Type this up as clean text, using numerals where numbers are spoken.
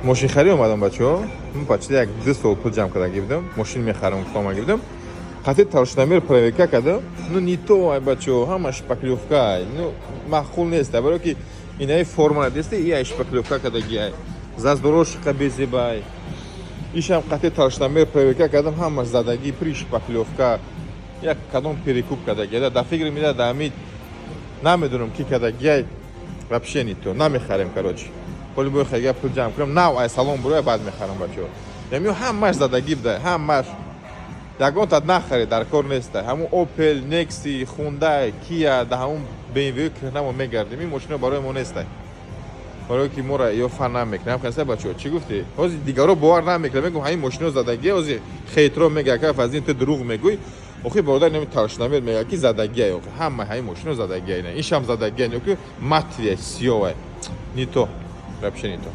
Мошинхарӣ омадам, бачаҳо. Ман почти як 2 сол пул ҷамъ карда будам, мошин мехарам гуфта омада будам. Қати толщиномер проверка кардам, ну не то, ай бачаҳо, ҳама шпаклёвка, ай, ну маъқул нест, барое ки инаи форма десте, и ай шпаклёвка кардаги, ай зазорошиқа безебай. Ишам қати толщиномер проверка кардам, ҳамаш задагӣ, при шпаклёвка, як кадом перекуп кардаги. Да фикр меда, да ами намедонам ки кардагиай, вообще не то, намехарем. Короче, поли бои хайга пул ҷамъ кунам, нав ай салон буроя, баъд мехарам, бачаҳо. Ями ҳамаш задагӣ буда, ҳамаш, ягонта нахаре, дар кор неста. Ҳамун Опел, Некси, Хундай, Кия, да ҳамун БМВ кӯҳнамо мегардем. Ин мошино барои мо неста, барое ки моро ё фан намекунам. Хаста, бачаҳо, чӣ гуфтӣ? Ҳозир дигаро бовар намекунам, мегӯм, ҳамин мошино задагия. Ҳозир хейтро мега, ка фазин, ту дурӯғ мегӯй. Охи, бародар, нами толщиномер мега, ки задагия. Охи, ҳама ҳамин мошино задагия, ина ишам задагия, ки матовый, сиёвай, не то, вообще не то.